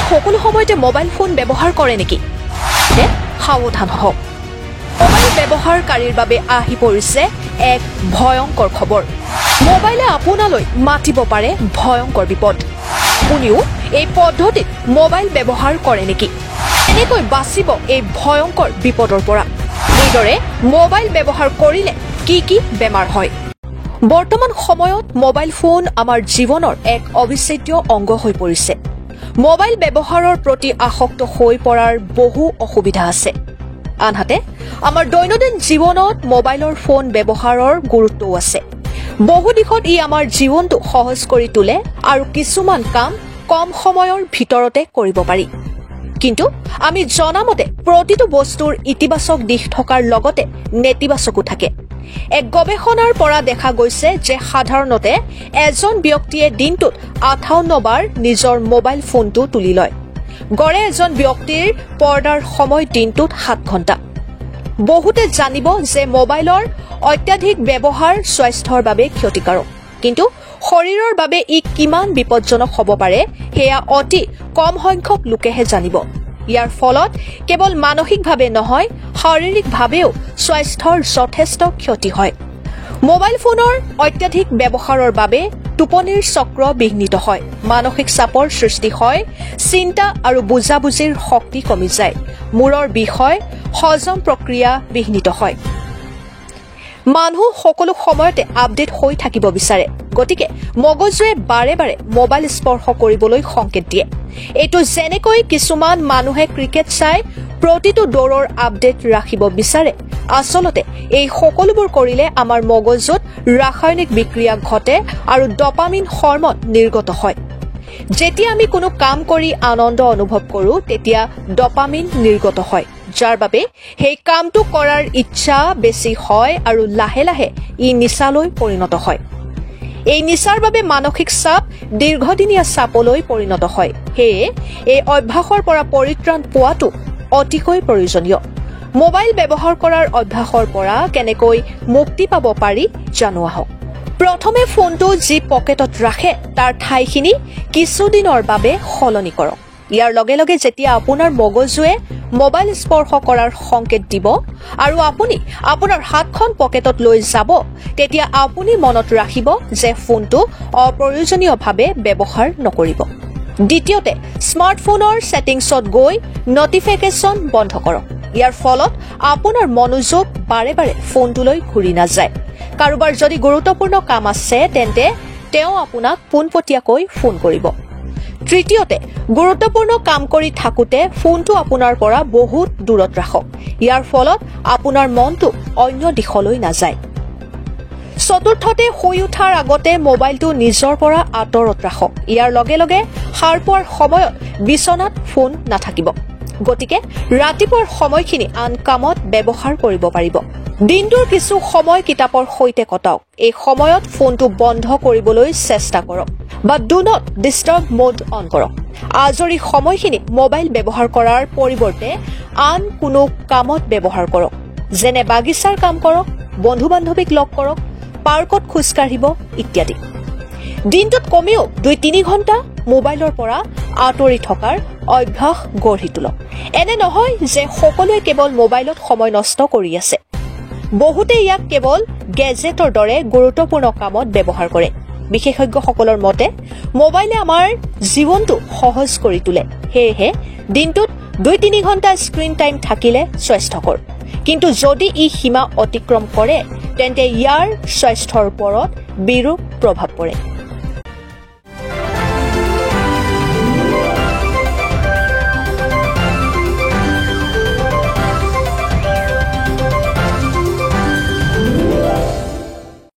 সকলো সময়তে mobile phone ব্যৱহাৰ কৰে নেকি? সাৱধান হওক। মোবাইল ব্যৱহাৰকাৰীৰ বাবে আহি পৰিছে এক ভয়ংকৰ খবৰ। মোবাইলে আপোনালৈ মাতিব পাৰে ভয়ংকৰ বিপদ। আপুনিও এই পদ্ধতিত মোবাইল ব্যৱহাৰ কৰে নেকি? এনেকৈ বাচিব এই ভয়ংকৰ বিপদৰ পৰা। এইদৰে মোবাইল ব্যৱহাৰ কৰিলে কি কি বেমাৰ হয়? বৰ্তমান সময়ত মোবাইল ফোন আমাৰ জীৱনৰ এক অবিচ্ছেদ্য অংগ হৈ পৰিছে। মোবাইল ব্যৱহাৰৰ প্ৰতি আসক্ত হৈ পৰাৰ বহু অসুবিধা আছে। আনহাতে আমাৰ দৈনন্দিন জীৱনত মোবাইলৰ ফোন ব্যৱহাৰৰ গুৰুত্বও আছে। বহু দিশত ই আমাৰ জীৱনটো সহজ কৰি তোলে আৰু কিছুমান কাম কম সময়ৰ ভিতৰতে কৰিব পাৰি। কিন্তু আমি জনামতে প্ৰতিটো বস্তুৰ ইতিবাচক দিশ থকাৰ লগতে নেতিবাচকো থাকে। এক গৱেষণাৰ পৰা দেখা গৈছে যে সাধাৰণতে এজন ব্যক্তিয়ে দিনটোত 58 বাৰ নিজৰ মোবাইল ফোনটো তুলি লয়। গড়ে এজন ব্যক্তিৰ পৰ্দাৰ সময় দিনটোত 7 ঘণ্টা। বহুতে জানিব যে মোবাইলৰ অত্যাধিক ব্যৱহাৰ স্বাস্থ্যৰ বাবে ক্ষতিকাৰক, কিন্তু শৰীৰৰ বাবে ই কিমান বিপদজনক হ'ব পাৰে সেয়া অতি কম সংখ্যক লোকেহে জানিব। ইয়াৰ ফলত কেৱল মানসিকভাৱে নহয়, শাৰীৰিকভাৱেও স্বাস্থ্যৰ যথেষ্ট ক্ষতি হয়। মোবাইল ফোনৰ অত্যাধিক ব্যৱহাৰৰ বাবে টোপনিৰ চক্ৰ বিঘ্নিত হয়, মানসিক চাপৰ সৃষ্টি হয়, চিন্তা আৰু বুজাবুজিৰ শক্তি কমি যায়, মূৰৰ বিষ হয়, হজম প্ৰক্ৰিয়া বিঘ্নিত হয়। মানুহ সকলো সময়তে আপডেট হৈ থাকিব বিচাৰে, গতিকে মগজুৱে বাৰে বাৰে মোবাইল স্পৰ্শ কৰিবলৈ সংকেত দিয়ে। এইটো যেনেকৈ কিছুমান মানুহে ক্ৰিকেট চাই প্ৰতিটো দৌৰৰ আপডেট ৰাখিব বিচাৰে, আচলতে এই সকলোবোৰ কৰিলে আমাৰ মগজুত ৰাসায়নিক বিক্ৰিয়া ঘটে আৰু ডপামিন হৰমন নিৰ্গত হয়। যেতিয়া আমি কোনো কাম কৰি আনন্দ অনুভৱ কৰোঁ তেতিয়া ডপামিন নিৰ্গত হয়, যাৰ বাবে সেই কামটো কৰাৰ ইচ্ছা বেছি হয় আৰু লাহে লাহে ই নিচালৈ পৰিণত হয়। এই নিচাৰ বাবে মানসিক চাপ দীৰ্ঘদিনীয়া চাপলৈ পৰিণত হয়। সেয়ে এই অভ্যাসৰ পৰা পৰিত্ৰাণ পোৱাটো অতিকৈ প্ৰয়োজনীয়। মোবাইল ব্যৱহাৰ কৰাৰ অভ্যাসৰ পৰা কেনেকৈ মুক্তি পাব পাৰি জানো আহক। প্ৰথমে ফোনটো যি পকেটত ৰাখে তাৰ ঠাইখিনি কিছুদিনৰ বাবে সলনি কৰক। ইয়াৰ লগে লগে যেতিয়া আপোনাৰ মগজুৱে মোবাইল স্পৰ্শ কৰাৰ সংকেত দিব আৰু আপুনি আপোনাৰ হাতখন পকেটত লৈ যাব, তেতিয়া আপুনি মনত ৰাখিব যে ফোনটো অপ্ৰয়োজনীয়ভাৱে ব্যৱহাৰ নকৰিব। দ্বিতীয়তে, স্মাৰ্টফোনৰ ছেটিংছত গৈ নটিফিকেশ্যন বন্ধ কৰক। ইয়াৰ ফলত আপোনাৰ মনোযোগ বাৰে বাৰে ফোনটোলৈ ঘূৰি নাযায়। কাৰোবাৰ যদি গুৰুত্বপূৰ্ণ কাম আছে তেন্তে তেওঁ আপোনাক পোনপটীয়াকৈ ফোন কৰিব। তৃতীয়তে, গুৰুত্বপূৰ্ণ কাম কৰি থাকোঁতে ফোনটো আপোনাৰ পৰা বহুত দূৰত ৰাখক। ইয়াৰ ফলত আপোনাৰ মনটো অন্য দিশলৈ নাযায়। চতুৰ্থতে, শুই উঠাৰ আগতে মোবাইলটো নিজৰ পৰা আঁতৰত ৰাখক। ইয়াৰ লগে লগে সাৰ পোৱাৰ সময়ত বিচনাত ফোন নাথাকিব, গতিকে ৰাতিপুৱাৰ সময়খিনি আন কামত ব্যৱহাৰ কৰিব পাৰিব। দিনটোৰ কিছু সময় কিতাপৰ সৈতে কটাওক। এই সময়ত ফোনটো বন্ধ কৰিবলৈ চেষ্টা কৰক বা do not disturb mode on কৰক। আজৰি সময়খিনি মোবাইল ব্যৱহাৰ কৰাৰ পৰিৱৰ্তে আন কোনো কামত ব্যৱহাৰ কৰক, যেনে বাগিচাৰ কাম কৰক, বন্ধু বান্ধৱীক লগ কৰক, পাৰ্কত খোজকাঢ়িব ইত্যাদি। দিনটোত কমেও 2-3 ঘণ্টা মোবাইলৰ পৰা আঁতৰি থকাৰ অভ্যাস গঢ়ি তোলক। এনে নহয় যে সকলোৱে কেৱল মোবাইলত সময় নষ্ট কৰি আছে। বহুতে ইয়াক কেৱল গেজেটৰ দৰে গুৰুত্বপূৰ্ণ কামত ব্যৱহাৰ কৰে। বিশেষজ্ঞসকলৰ মতে মোবাইলে আমাৰ জীৱনটো সহজ কৰি তোলে, সেয়েহে দিনটোত 2-3 ঘণ্টা স্ক্ৰীণ টাইম থাকিলে স্বাস্থ্যকৰ। কিন্তু যদি ই সীমা অতিক্ৰম কৰে তেন্তে ইয়াৰ স্বাস্থ্যৰ ওপৰত বিৰূপ প্ৰভাৱ পৰে।